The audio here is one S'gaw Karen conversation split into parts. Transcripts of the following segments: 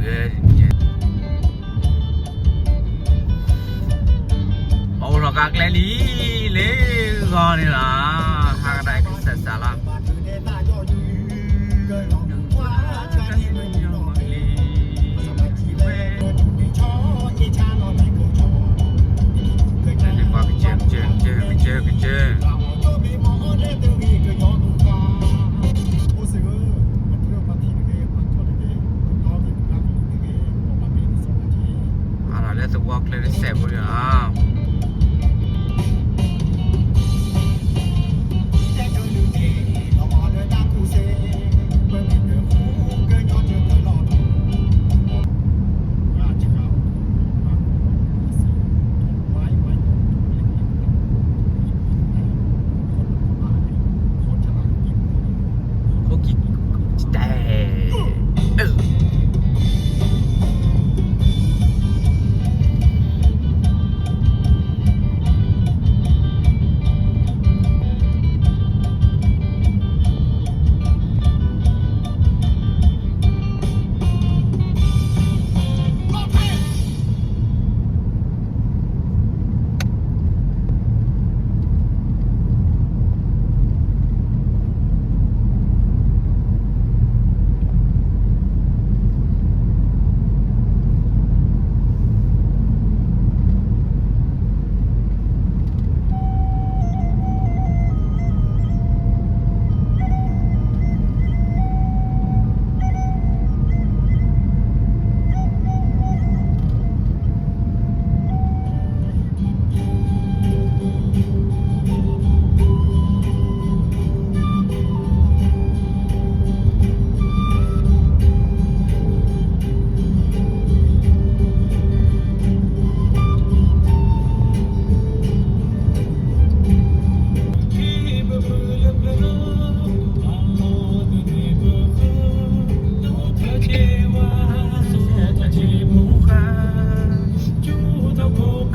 အအိၣ်လီၤကါကျဲလံ, လၢဂီၤန့ၣ်လီၤ, ဟးကဒါကစၢ်စၢ်လီၤ. ကစၢ် ကစၢ် ကစၢ် ကစၢ် ကစၢ် အလီၤလၢသဝီကျဲတစဲးဖိန့ၣ်လီၤ. ခိၣ်ကံၢ်တဲ လဲၤထီၣ်ဆူပှၢ်ပူၤန့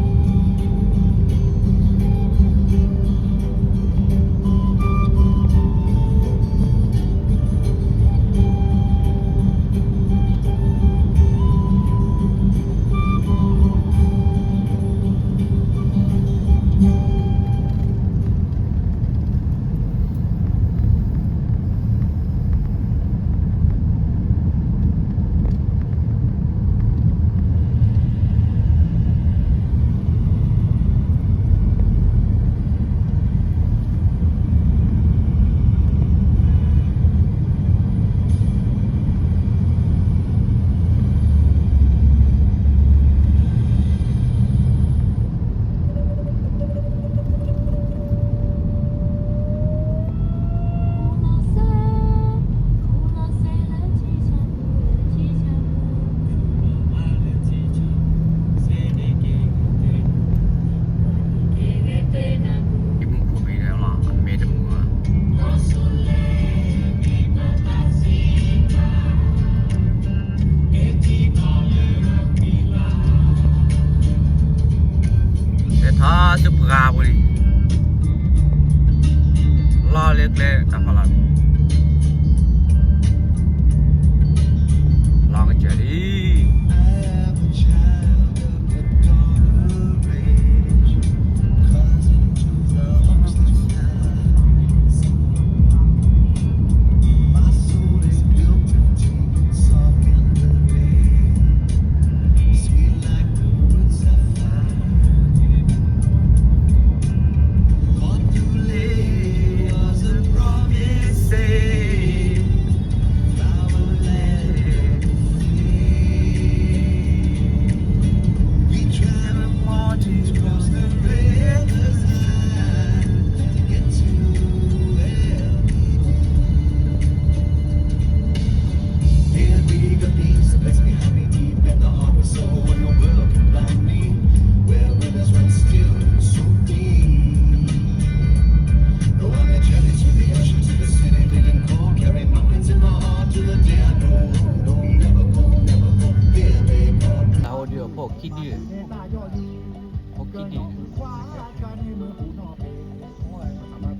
ၣ် လီၢ်လၢကျဲတၢ်ဖီလာ် လီၤကစၢ်လံ. တၢ်အိၣ်ဒံးအဖိခံဒံး, ဖိခံဒံး, ဖိခံဒံး, ဖိခံဒံး,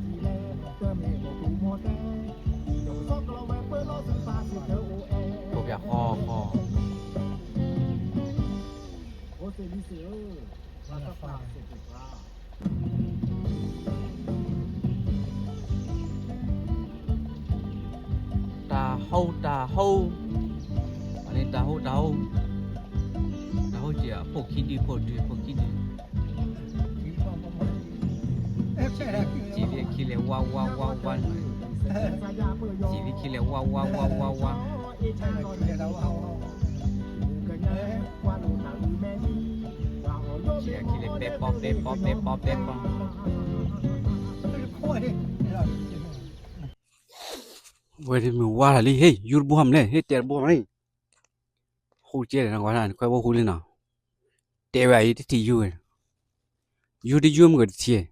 တၢ်ဟူးတၢ်ဟူး, အန့ၣ်တၢ်ဟူးတၢ်ဟူး, တၢ်ဟူးကဲ ဖိခံဒု ဖိဒု ဖိခံဒု, စံးလၢခံလဲၤဝါဝါဝါဝါ, စံးလၢခံလဲၤဝါဝါဝါဝါဝါ, စံးလၢခံလဲၤပဲပီပဲပီပဲပီပဲပီ ဝဲဒၣ်မုၢ်ဝါလီၤလံ ဟ့ၣ် ယူတဘိမလဲၣ် ဟ့ၣ်တဲတဘိမလဲၣ်, ဟူကဲဒီးနကွၢ်တၢ် နခွဲးဘိဟူလံနီၤ, တဲဝဲအံၤတထံၣ်ယူဝဲ, ယူတယူမ့ၢ်ကတထံၣ်,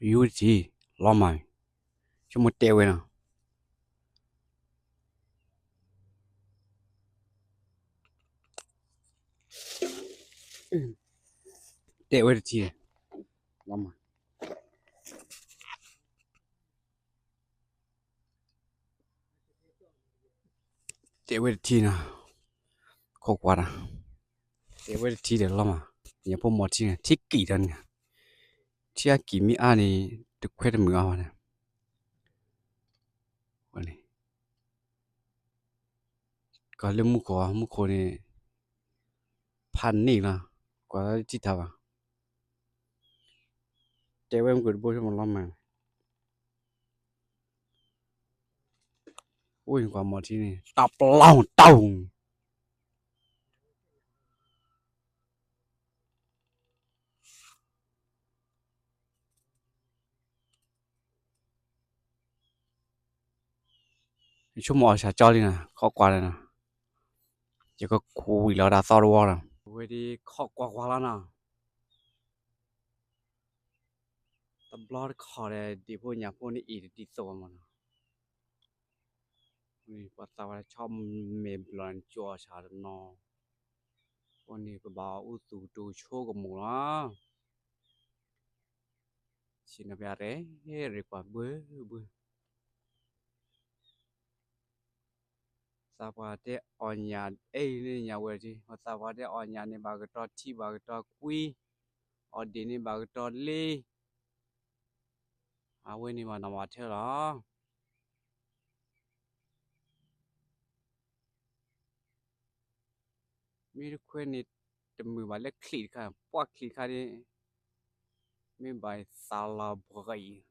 ယူတထံၣ်, လီၤမၢ်, ဆိကမိၣ်တဲဝဲနီၤ တဲဝဲတထံၣ်, လီၤမၢ် တဲဝဲတထံၣ်နီၤ, ခိးကွၢ်တၢ်, တဲဝဲတထံၣ်ဒီးလီၤမၢ်, ယဖိမီၤထံန့ၣ် ထံကံၣ်ဒီးန့ၣ်, ထံအကံၣ်မ့ၢ်အါန့ၣ် တခွဲးတမုာ်အါဘၣ်န့ၣ်, ဝဲန့ၣ် ကွၢ်လၢမူခိၣ်, မူခိၣ်န့ၣ် ဖးန့ၢ်လီၤ, ကွၢ်လၢထံထးဘၣ်, တဲဝဲမုၢ်ကတဘိဆိကမိၣ်လီၤမၢ်, အိၣ်ကွၢ်မီၤထံန့ၣ် တၢ်ပလီၢ်တၢ် ယဆိကမိၣ်အီၣ်ဆၣ်ကၠီလံနီၤ, ခိးကွၢ်လၢနီၤ, ယကခူၣ်ဝံၤလီၤဒၣ်သီတဝီနီၤ, ဝဲဒၣ်ခိးကွၢ်ကွၢ်လီၤနီၤ, တဘျီတခီၣ်ဒီး ဒ့ၣ်ဖိညၣ်ဖိန့ၣ်အံၤတဒ်သိးဘၣ်မးနီၤ, ပှၤသးဝဲဆီမဲာ်ဘျီၣ်န့ၣ် ကၠီအီၣ်ဆၣ်တနီၤ, အဃိန့ၣ် ပဘၣ်အူသူၣ်ကတိၤဆိကမိၣ်လီၤ. ဆ့ၣ်နီၤဖဲအရ့ရ့ၣ်ကွၢ်ဘၣ်ဘၣ်, သးပှၢ်တဲအီၣ်ညၣ် အဲၣ်န့ၣ်ညၣ်ဝဲတ့ၢ်, သးပှၢ်တဲအီၣ်ညၣ်န့ၣ်ဘၣ်ကတီၤထံဘၣ်ကတီၤကွံ, အီၣ်ဒ့ၣ်န့ၣ်ဘၣ်ကတီၤလ့, အဝဲန့ၣ်ဘၣ်နီၢ်ဘၣ်ထၢလီၤ. မ့ၢ်တခွဲးန့ၣ် တမုာ်ဘၣ်လၢချံၣ်တခါ, ပှၢ်ချံၣ်တခါန့ၣ် မ့ၢ်ဘၣ်သးလီၤဘှံးအံၤ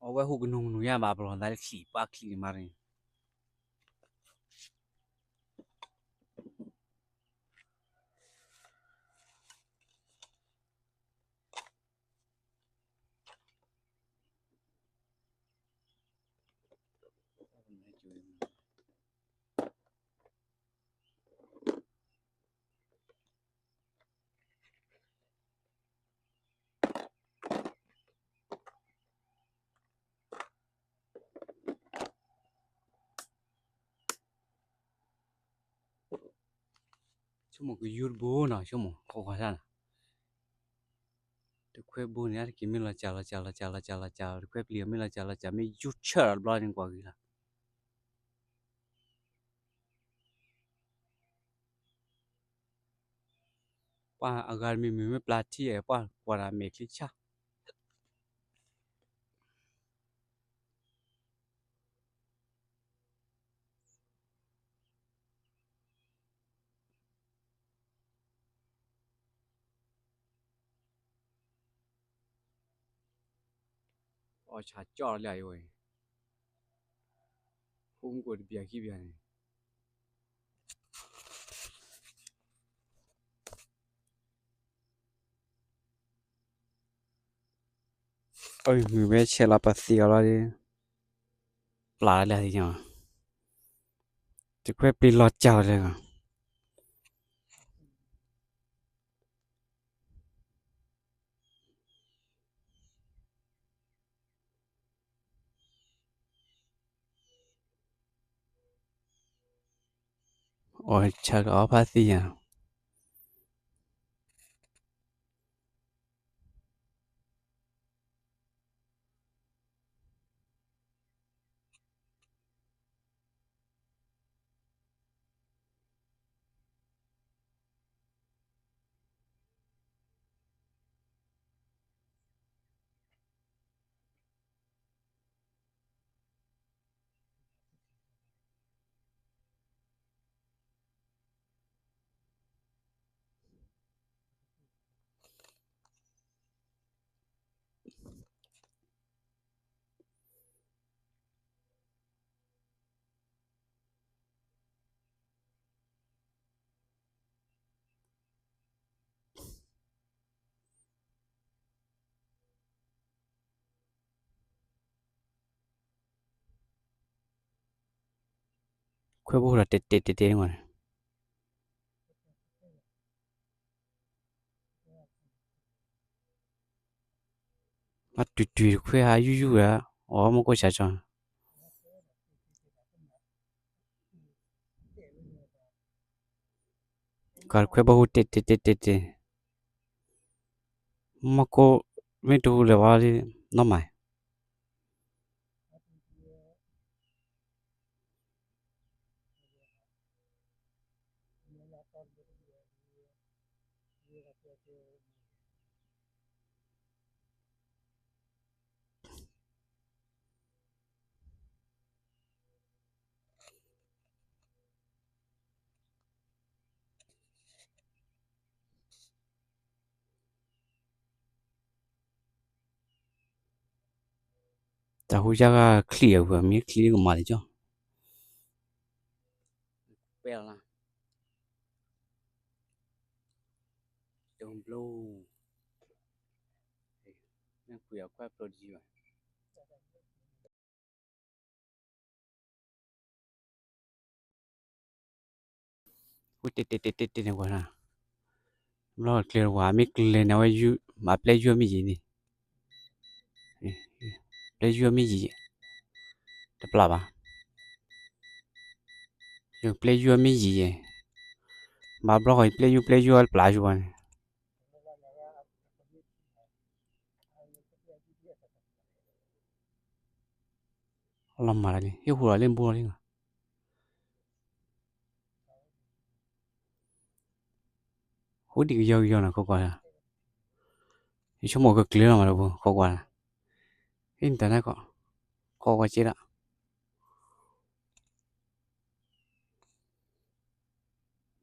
အဝဲဟူးကနူၤကနူၤယါဘၣ်ပလီၢ်သးလၢချံၣ်ပှၢ်ချံၣ်န့ၣ်မးရ့ၣ် ဆိကမိၣ်ကယူတဘိနီၤ ဆိကမိၣ် ခိးကွၢ်ဆၣ်နီၤ တခွဲးဘိန့ၣ် အါတက့ၢ်မ့ၢ်လီၤစၢ်လီၤစၢ်လီၤစၢ်လီၤစၢ်လီၤစၢ် တခွဲးပျံၤမ့ၢ်လီၤစၢ်လီၤစၢ် မ့ၢ်ယူဆၢၣ်ဒီးတဘျီန့ၣ်ကွၢ်ဂ့ၤလီၤ ပှၤအဂၤတမံၤမံၤမ့ၢ်ပျၢ်ထံ ပှၤကွၢ်တၢ်မဲာ်ချံဆၣ် အီၣ်ဆၣ်ကၠီလၢအံၤဝဲ, ဃိမူကိၣ်တဘျီခံဘျီန့ၣ် အမုၢ်ဝဲဆဲးလီၤပသံးအီၤလီၤ, ပျၢ်လၢသ့ၣ်ညါ, တခွဲပျံၤလီၤကၢ်လၢ အီၣ်ဆၣ်ကအီၣ်ဖးသံယၤ. ခွဲးဘိဒီးတဲတဲတဲတဲန့ၣ်, ဘၣ်တုၤတုၤတခွဲးဟးယူၢ်ယူၢ်ဝဲ, အီၣ်မူကိၣ်ဆၣ်ကၠီ ကခွဲးဘၣ်ဟူတဲတဲတဲတဲတဲ, မီၢ်ကိၣ်မ့ၢ်တဟူလၢၤဘၣ်လံ, နီၢ်မၤ တၢ်ဟူယါဂၤချံၣ်အပူၤ မ့ၢ်ချံၣ်ကမၤလၢကၠီ, ပဲလီၤ, တုံဘျိ, မ့ၢ်ကွံာ်အခွဲးဖျိဒ်ဘၣ် ဟူတဲတဲတဲတဲတဲန့ၣ်ဝဲ, ဘျီကျဲဝဲ မ့ၢ်ကျဲန့ၣ်ဝဲ, မၤပျဲယူၢ်မ့ၢ်ယံၤန့ၣ်, ပျဲယူၢ်မ့ၢ်ယံၤ, တပျၢ်ဘၣ်, ယပျဲယူၢ်မ့ၢ်ယံၤ, မၤဘျီဃီပျဲယူၢ်ပျဲယူၢ်တပျၢ်ယူၢ်ဘၣ်န့ၣ် လီၤမၢ်လၢ ဟ့ၣ်ဟူးလီၤလၢဘိလီၤလံ, ဟူဒံးကယီကယီနီၤ ခိးကွၢ်, ယဆိကမိၣ်ကကျဲၤလီၤမးတဘိ ခိးကွၢ်, ဟ့ၣ်နတၢ်နၢ်ကီၢ်, ခိးကွၢ်က့ဒၣ်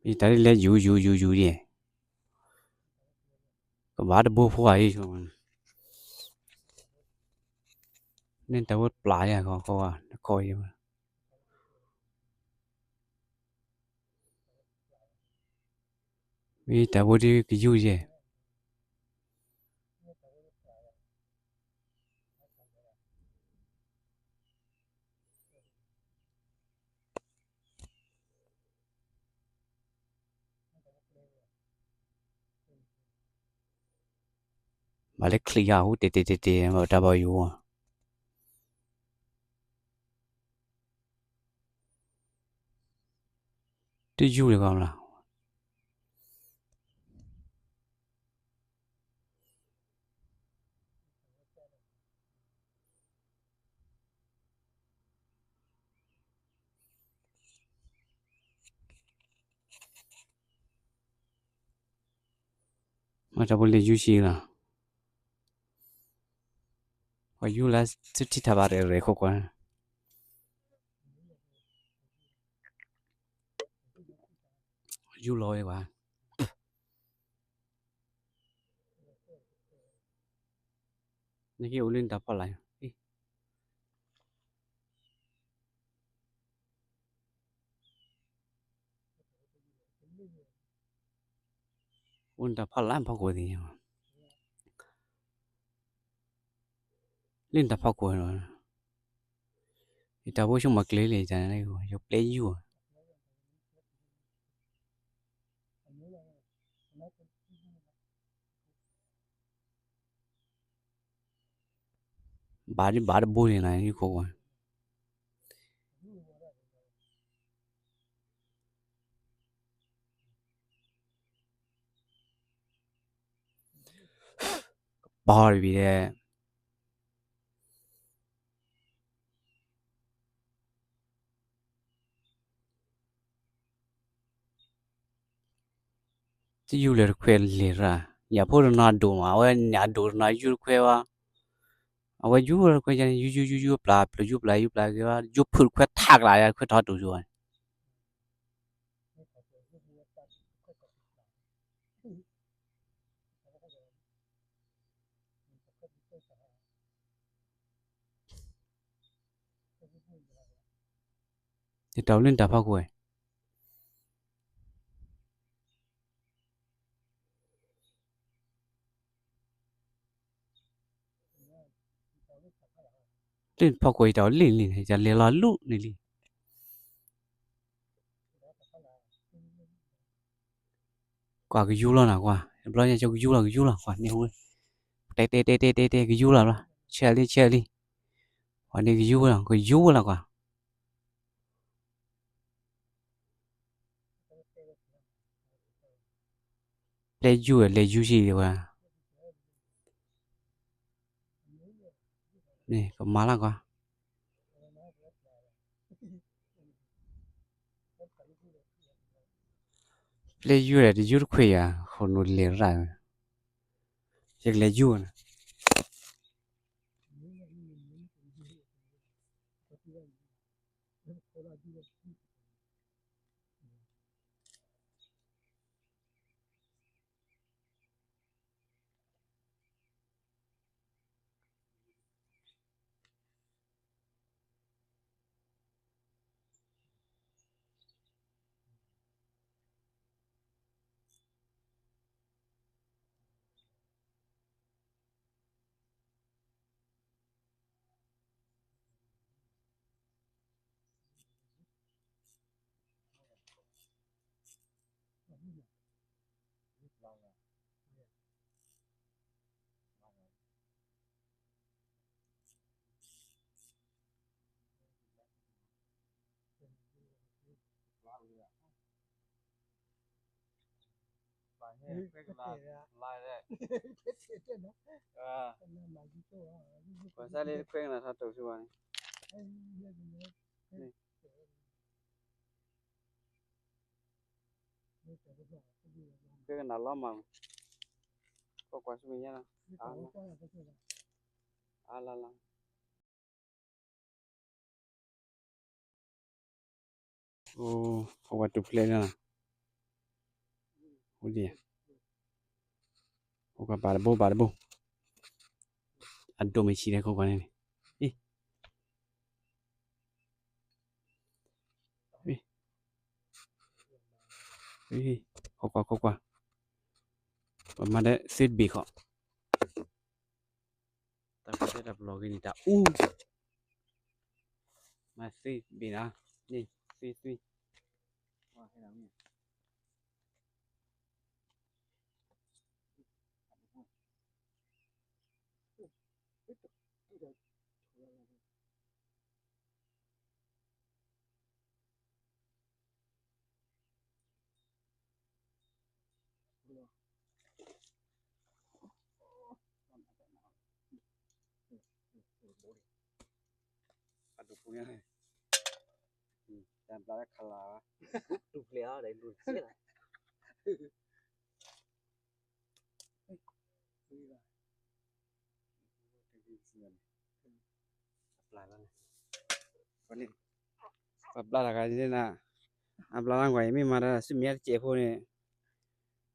ယတၢ်ဒ်လဲၣ် ယူၤ ယူၤ ယူၤ ယူၤဒ်, ကဘၣ်တဘိဖိဧါ, န့ၣ်တၢ်ဝဲပျၢ်ယၤ ခိး ခိး မ့ၢ်တၢ်ဝဲဒ်ကယူၢ်ယဲၢ် မၤလၢချံၣ်ယၤဟူတဲတဲတဲတဲ မ့ၢ်တၢ်ဘၣ်ယိၣ် တယူၢ်လၢၤဘၣ်မးလီၤ. မ့ၢ်တၢ်ဖိလၢယူၢ်ဆံလီၤ. ပှၤယူၢ်လၢသုထံထးဘၣ်ရဲၣ်ရဲၣ်ခိၣ်ကွၢ်, ယူၢ်လီၤဝဲဘၣ်. နဟ့ၣ်အိၣ်လၢနတၢ်ဖီလာ်, လၢနတၢ်ဖီၣ်လၢဖီၣ်ကိးသ့ၣ်ညါ, လၢနတၢ်ဖီၣ်ကိးလီၤ, ယတၢ်ဖိဆိကမိၣ်ကျဲလံ, ယပျဲယူၢ်, ဘၣ်ဒ်ဘၣ်တဘိန့ၣ်နၤ ယခိၣ်ကွၢ် ကပီၤတဘံၤဒဲး, တယူၢ်လၢတခွဲးလဲၤရၣ်, ယဖိတနီၤအဒိၣ်မး, အဝဲန့ၣ်အဒိၣ်တနီၤယူၢ်တခွဲးဘၣ်, အဝဲယူၢ်တခွဲးန့ၣ် ယူၢ်ယူၢ်ယူၢ်ယူၢ်ပျၢ် ပျၢ်ယူၢ်ပျၢ်ယူၢ်ပျၢ်က့ၤဘၣ်, ယူၢ်ဖုၣ်တခွဲးထးကလး တခွဲးထီၣ်တိၢ်ယိာ်ဘၣ်န့ၣ် ယတၢ်အိၣ်လၢနတၢ်ဖီခိၣ်ဝဲ, လၢနဖီခိၣ်ယတၢ်အိၣ်လံန့ၣ် ယတၢ်လဲၤလီၤလူၤန့ၣ်လံ. ကွၢ်ကယူလီၤနၤကွၢ်, တဘျီညါကယူလီၤ ကယူလီၤကွၢ်န့ၣ်, တဲတဲတဲတဲတဲတဲ ကယူလီၤဘျီ, ဆဲးလံ ဆဲးလံ, ပှၤန့ၣ်ကယူလီၤ ကယူလီၤကွၢ် ပျဲယူၢ်လဲၤယူၢ်ဆံးဝဲ, န့ၣ် ကမၤလၢကွၢ် ပျဲယူၢ်ဒီးတယူၢ်တခွဲးယၤ ဃိနူလဲၤရၣ်, ယကလဲၤယူၢ်နၤ ပှၤစၢ်လၢတခွဲကနၤထီၣ်တိၢ်စ့ၢ်ကီးန့ၣ် ခွဲကနၤလီၤမး, ကွၢ်ကွၢ်ဆူမဲာ်ညါလီၤ, အါလါလါ, အိၣ် ဟိဝဲတူၢ်ဖျဲးလီၤ, အိၣ်ဒံး, ဟိကွၢ်ဘၣ်တဘိဘၣ်တဘိ, အဒိၣ်မ့ၢ်ဆံးလဲၣ် ခိၣ်ကွၢ်န့ၣ်, အ့ ခိၣ်ကွၢ် ခိၣ်ကွၢ်, ပမၤဒီးသ့ဘ့ၣ်ဃီ, တၢ်ပျီတၢ်ပျီၤဂ့ၤန့ၣ်တၢ်အူ, မၤသ့ဘ့ၣ်နီၤ, န့ၣ် သ့သ့ အဒူၣ်ပူၤညါ, တၢ်ဘျါလၢခလၤ, တူၢ်ဖျဲးအီၤဒီးလူၤစ့လီၤ, အပျါလီၤန့ၣ်, ပှၤဘျါတၢ်ဂၤန့ၣ်နၤ, အဘျါလၢကွၢ်အံၤ မ့ၢ်မၤတၢ်ဆူမဲာ်တစဲးဖိန့ၣ်,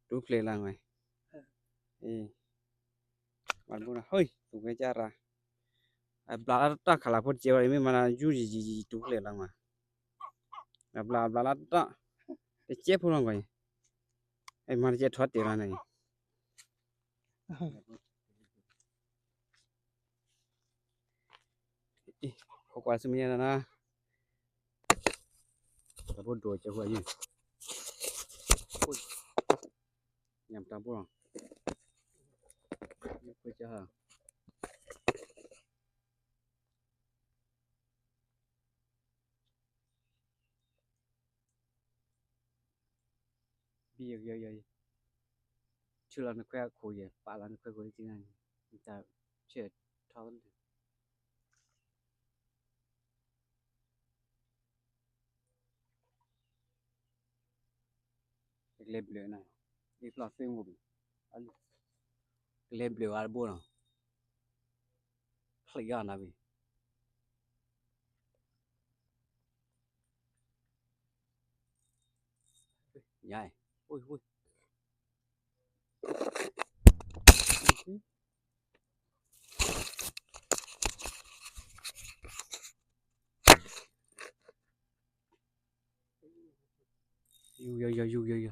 တူၢ်ဖျဲးလၢကွၢ်အံၤ, အ့ၣ်, မၤတဘိနၤ ဟိ သူၣ်ဝဲကၢ်ရၤ, အဘျါလၢတၢ်ခလၤဖိတစဲးဖိအံၤ မ့ၢ်မၤတၢ်ယူၢ်ယံာ်ယံာ်ယံာ် တူၢ်ဖျဲးလၢကွၢ်, အဘျါအဘျါလၢတၢ်, တစဲးဖိလီၤကွၢ်အံၤ, အမၤတစဲးထီၣ်တဲာ်လီၤန့ၣ် ခိးကွၢ်ဆူမဲာ်ညါနီၤ, တၢ်ဖိဒိၣ်ကဲဃိ, ညၣ်တၢ်ဘိလီၤ, ခွဲးကၢ်ဟါ ဘံယၤ, ဆူလီၤနခွဲးခိၣ်ယဲၢ်, ပာ်လီၤနခွဲးခိၣ်လၢက့ၤနၤန့ၣ်, တၢ်ဆဲးထီၣ် ကလဲၤဘျုးနၤ, ဒ်ဖျီၣ်သ့မိၢ်ဘၣ်, ကလဲၤဘျုးဂၤတဘိနီၤ, ချံးဂၤနၤဘၣ်, ညါ, ယူၤယီၤယီၤ ယူၤယီၤယီၤ,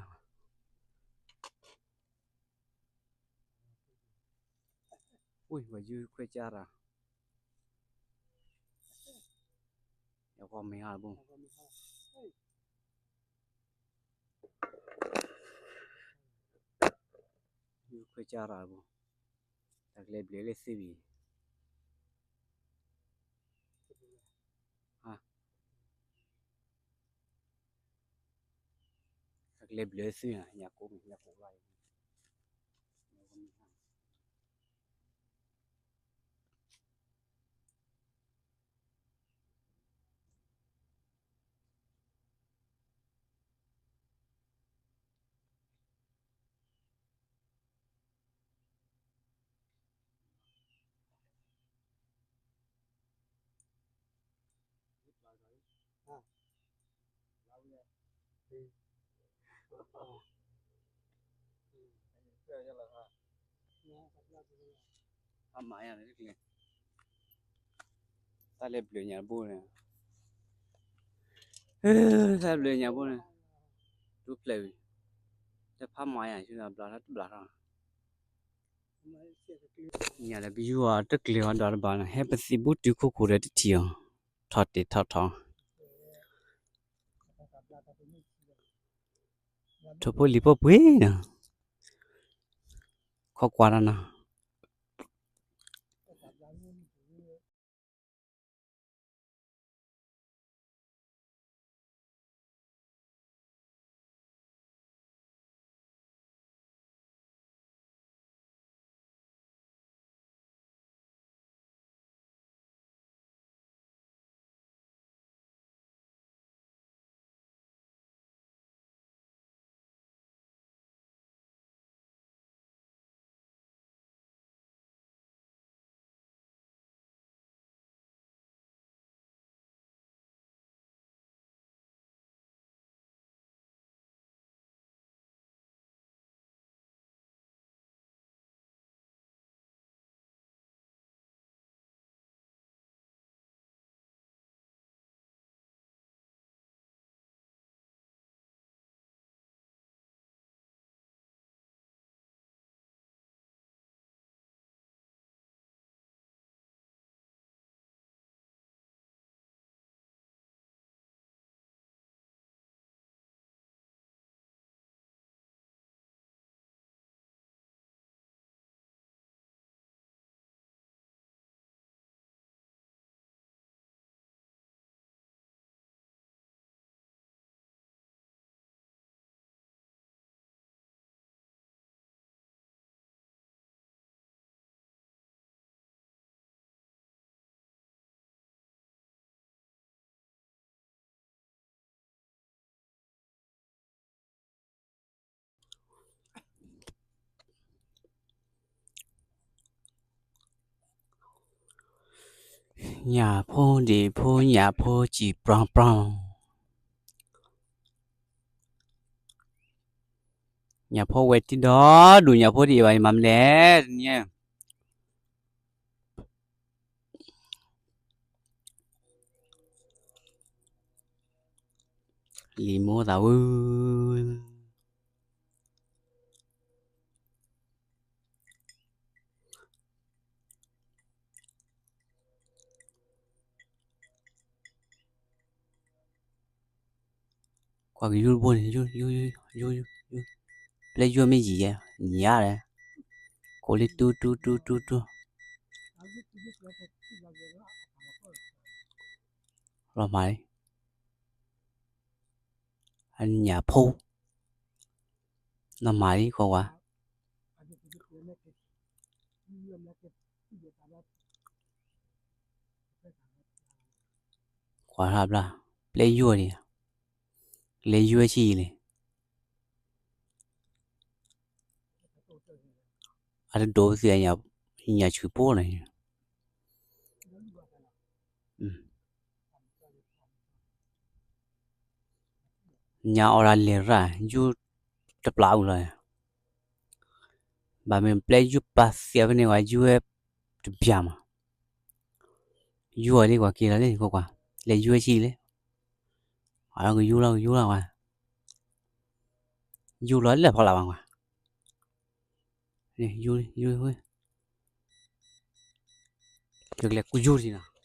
ဝံၤ ပှၤယူၤခွဲးကၢ်ရၤ, ယဂီၢ်မ့ၢ်ဟါဘိ, ယူၤခွဲးကၢ်ရၤဘိ, တၢ်ကလဲၤဘျုးလၢသ့ဘၣ်, တၢ်ကလဲၤဘျုးလၢသ့, ညၣ်ကိၣ်မ့ၢ် ညၣ်ကိၣ်လီၤ. တၢ်လဲၤဘျုးညၣ်တဘိန့ၣ်, တၢ်ဘျုးညၣ်ဘိန့ၣ်, ဒိဖျဲးဝံၤ, တၢ်ဖးမၤယၤဆူဘျးထီၣ်တဘျးထီၣ်, ညၣ်လၢပယူၤအီၤတကျ့ၤအီၤဒီးတဘၣ်န့ၣ် ဟဲပသံးဘူးတုၤခိၣ်ခိၣ်ဒီးတထံၣ်အီၤ, ထီၣ်တ့ၢ်ထီၣ်ထီၣ် ထိၣ်ဖိလံၤဖိပှ့ၤနီၤ, ခိးကွၢ်တၢ်နီၤ.ညၣ်ဖိဒံၣ်ဖိ ညၣ်ဖိစံာ်ပြီပြီ, ညၣ်ဖိဝဲတံၢ်ဒီးဒူၣ် ညၣ်ဖိတအံၤဘၣ် ယမၤမနုၤလဲၣ်တနံၤ, လံာ်မိၢ်သးဝူ လံာ်မိၢ်သးဝူ, ကွၢ်ကယူၢ်တဘိန့ၣ်, ယူၢ်, ယူၢ်, ယူၢ်, ယူၢ်, ယူၢ်, ပျဲၢ်ယူၢ်မ့ၢ်ယံာ်ယဲ, ယံာ်ဧါ, ကိးလံတူတူတူတူတူ, လီၤမၢ်လံ, အညၣ်ဖိ, လီၤမၢ်လံ ကွၢ်ကွၢ်, ကွၢ်ထီၣ်ဘျါ, ပျဲၢ်ယူၢ်ဒံး, လဲၤယူၢ်ဝဲဆံးလံ, အတဒိးပသ့ၣ်ညါဆူၣ်ဖိန့ၣ်, ညါအီၣ်ဒၣ်လဲၤရၣ် ယူၢ်တပျၢ်အုၣ်လီၤ, ဘၣ်မ့ၢ်ပျဲၢ်ယူၢ်ပာ်သ့ၣ်ဖဲန့ၣ်ဝဲ ယူၢ်ဝဲတဘျၢ်မး, ယူၢ်အီၤလံ ကွၢ်က့ၤလီၤလံ ကွၢ်ကွၢ်, လဲၤယူၢ်ဝဲဆံးလံ, အကယူၢ်လီၤ ကယူၢ်လီၤဝဲ, ယူၢ်လီၤလၢဖီလာ်ဘၣ်ကွၢ်, ယူၢ်, ယူၢ်, ကလဲၤကူယူၢ်ထံနီၤ.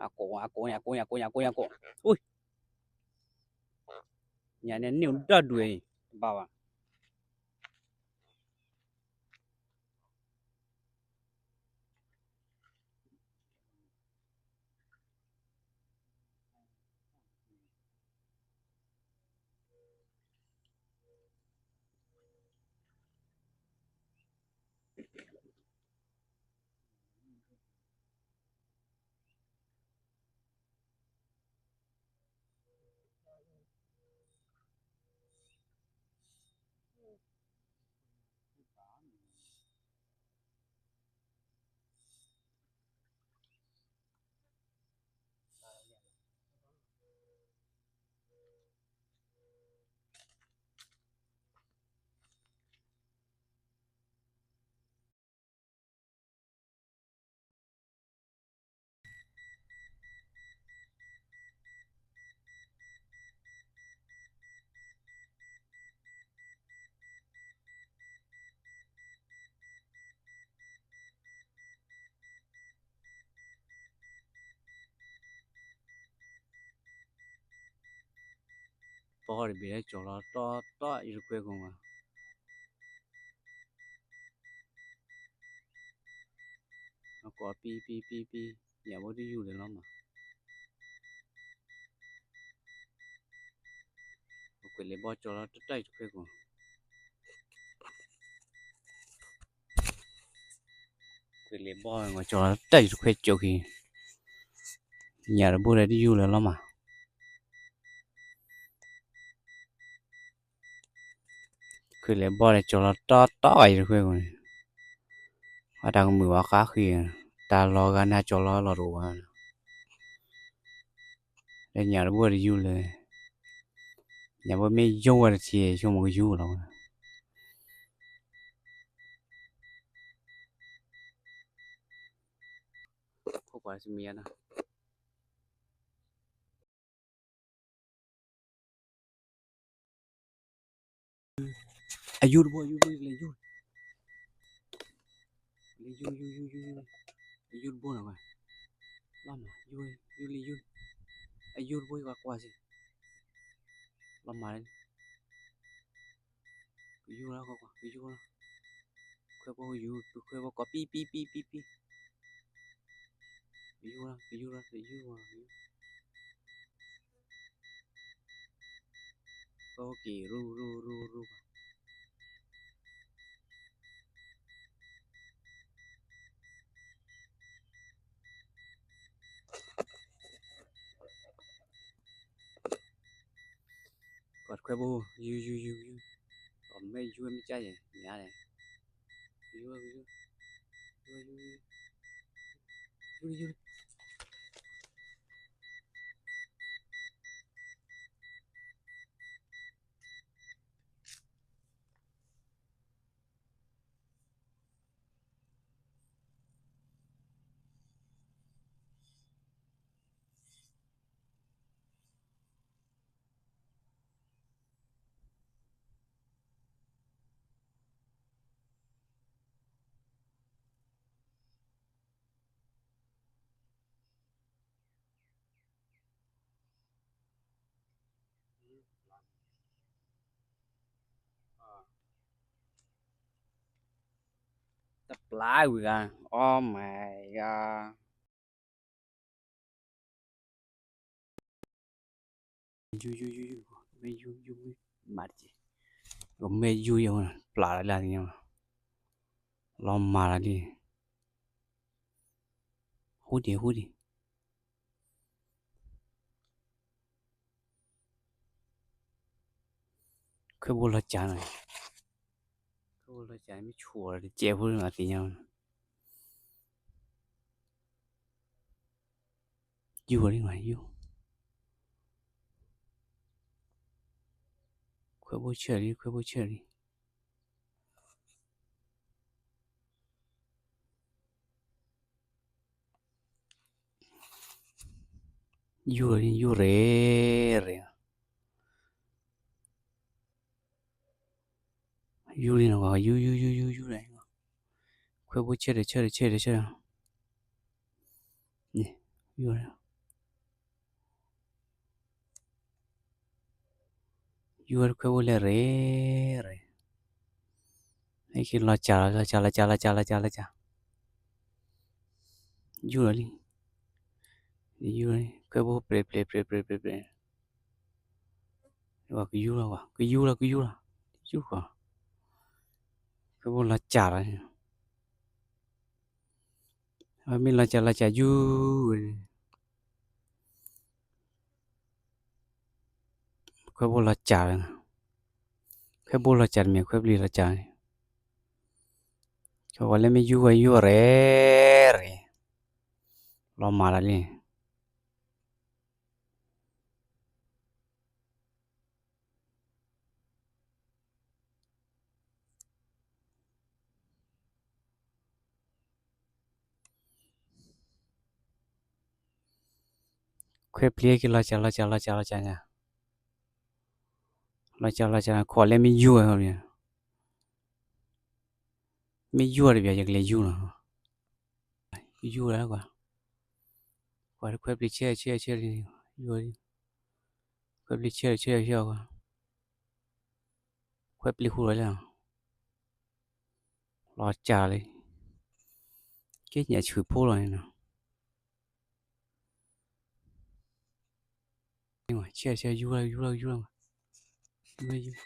အကိး အကိး အကိး အကိး အကိး အကိး ညါန့ၣ်န့ၢ်ဒၣ်ဒွဲၣ်အံၤ တဘၣ်ဘၣ်. ပီၢ်တဘ့ၣ်လၢကၠီၤလီၤတီတီ ယတခွဲကိၣ်မး, အကိးပံပံပံပံ, ယၤဘိတယူၢ်ဒံးလီၤမး. လဲၤဘီကၠီလီၤတၢ်တၢ်အံၤတခွဲကိး, လဲၤဘီကၠီလီၤတၢ်အံၤတခွဲကၠိခံ, ညၣ်တဘိလၢတယူၢ်လၢလီၤမး ခွဲးလဲၤဘီလဲၤကၠီလီၤတီတီအံၤတခွဲကိးန့ၣ်, အတၢ်ကမုာ်ဝဲဃါဃံ, တၢ်လီၤဂၤန့ၣ်ကၠီလီၤလီၤတအိၣ်ဘၣ်, လၢညၣ်တဘိတယူၢ်လၢ, ညၣ်ဘိမ့ၢ်ယိၣ်ဝဲတထံၣ် ဆိကမိၣ်ကယူၢ်လီၤဝဲ, ခိၣ်ပှၤတမံၤညါနီၤ အယူၢ်တဘိ အယူၢ်တဘိ လဲၤယူၢ်, လဲၤယူၢ် ယူၢ် ယူၢ် ယူၢ်, အယူၢ်တဘိနီၤဝဲ, လီၤမး ယူၢ် ယူၢ်လံ ယူၢ်, အယူၢ်တဘိ ယကွၢ်ကွၢ်စ့ၢ်, လီၤမးလံ ကယူၢ်လီၤ ကကွၢ် ကယူၢ်လီၤ, ခွဲးဘိယူၢ် ခွဲးဘိကိး ပံ ပံ ပံ ပံ ပံ ကယူၢ်လီၤ ကယူၢ်လီၤ ကယူၢ်လီၤ, ကက့ၤရူၢ် ရူၢ် ရူၢ် ရူၢ် ကွၢ်တခွဲးဘိ ယူၢ် ယူၢ် ယူၢ် ယူၢ်, အမ့ၢ်ယူၢ်မ့ၢ်ကၠၢ်ယဲၢ် ညါလဲၣ်, ယူၢ် ယူၢ် ယူၢ် ယူၢ် ယူၢ် ယူၢ် တပျၢ်ဝံၤဂၤ Oh my god, ယူၢ် ယူၢ် ယူၢ် ယူၢ် မ့ၢ်ယူၢ် ယူၢ် မ့ၢ်မၤတက့ၢ်, ကမ့ၢ်ယူၢ်ယဲၢ် ပျၢ်လၢလၢ်သ့ၣ်ညါ, လီၤမၤလၢလံ, ဟူဒံး ဟူဒံး ခွဲးဘိလီၤစၢ်နီၤ, ခွဲးဘိလီၤစၢ် မ့ၢ်ဆူၣ်အီၤတကဲးဖိလၢအသ့ၣ်ညါ, ယူၢ်လံမး ယူၢ်, ခွဲးဘိဆၢၣ်လံ ခွဲးဘိဆၢၣ်လံ ယူၢ်လံ ယူၢ်ရ့ၣ်ရ့ၣ်, ယူၢ်လံနီၤ ယူၢ် ယူၢ် ယူၢ် ယူၢ် ယူၢ်လံ, ခွဲးဘိဆၢၣ်ဒီး ဆၢၣ်ဒီး ဆၢၣ်ဒီး ဆၢၣ်ဒီး, ယူၢ် ယူၢ်ဝဲတခွဲးဘိလဲၤရ့ၣ်ရ့ၣ်, ဟဲက့ၤလီၤစၢ်လီၤ လီၤစၢ် လီၤစၢ် လီၤစၢ် လီၤစၢ် ယူၢ်လီၤလံ, ယူၢ်လီၤလံ ခွဲးဘိပျဲၢ်ပျဲၢ်ပျဲၢ်ပျဲၢ်ပျဲၢ်ပျဲၢ်, ကယူၢ်လီၤဝဲ ကယူၢ်လီၤ ကယူၢ်လီၤ, ယူၢ်ဃီ, ခွဲးဘိလီၤစၢ်လီၤ, မ့ၢ်လီၤစၢ်လီၤစၢ်ယူၢ်ဝဲ ခွဲးဘိလီၤစၢ်လီၤ, ခွဲးဘိလီၤစၢ်တမ့ၢ် ခွဲးပျံၤလီၤစၢ်န့ၣ်, ကီဝဲလၢမ့ၢ်ယူၢ်ဝဲယူၢ်ရ့ၣ်ရ့ၣ်, လီၤမၤလီၤလံ, ခွဲးပျံၤက့ၤလီၤစၢ်လီၤစၢ်လီၤစၢ်လီၤစၢ်ညါ, လီၤစၢ်လီၤစၢ် ခိးလၢမ့ၢ်ယူၢ်ဝဲ, မ့ၢ်ယူၢ်တဘၣ် ယကလဲၤယူၢ်လီၤ, ယူၢ်ဝဲကွၢ်, ကွၢ်ခွဲးပျံၤဆဲးဆဲးဆဲးလံ, ယူၢ်ဝဲ, ခွဲးပျံၤဆဲးဆဲးဆဲးကွၢ်, ခွဲးပျံၤဃူလီၤလံ, လီၤစၢ်လံ, က့ညၣ်ဆူၣ်ဖိလီၤန့ၣ်နီၤ ဆဲးဆဲးယူၢ်လီၤ ယူၢ်လီၤ ယူၢ်လီၤ, မ့ၢ်ယုၢ်,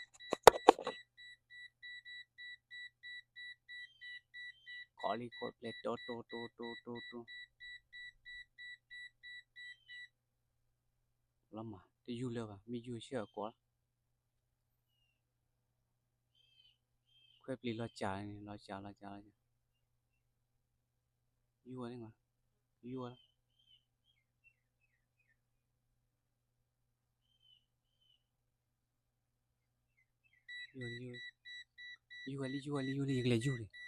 ကိးလံ ကိးပျဲၢ် တိတိတိတိတိတိ, လီၤမး တယုၢ်လၢၤဘၣ် မ့ၢ်ယုၢ်ဆၢၣ်အကိးလီၤ. ခွဲပျံၤလီၤစှၤန့ၣ် လီၤစှၤ လီၤစှၤ လီၤစှၤ, ယုၢ်ဝဲန့ၣ်မး, ယုၢ်ဝဲလီၤ. ယုၢ်ဝဲလံ ယုၢ်ဝဲလံ ယုၢ်ဝဲလံ ယုၢ်လံ ယကလဲၤယုၢ်န့ၣ်.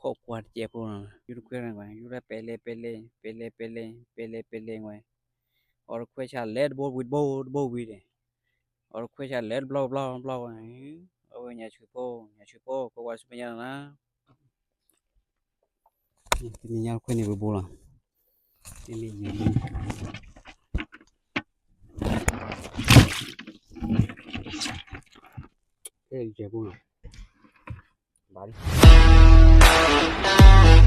ခိၣ်ကွၢ်တကဲးဖိနီၤ ယူၢ်တခွဲးန့ၣ်ကွၢ် ယူၢ်ဒၣ်ပဲလဲ ပဲလဲ ပဲလဲ ပဲလဲ ပဲလဲ ပဲလဲ ကွၢ်, အီၣ်တခွဲးဆါလဲ တဘိဝံၤတဘိ တဘိဝံၤဒီး အီၣ်တခွဲးဆါလဲ တဘျီဘျီဘျီ, အဝဲညါဆူဖိ ညါဆူဖိ ကွၢ်ကွၢ်ဆူမဲာ်ညါနီၤ, တနံၤညါတခွဲးန့ၣ်ပဘိလီၤ, တနံၤညါ ကဲးဖိနီၤ, ဘၣ်လံ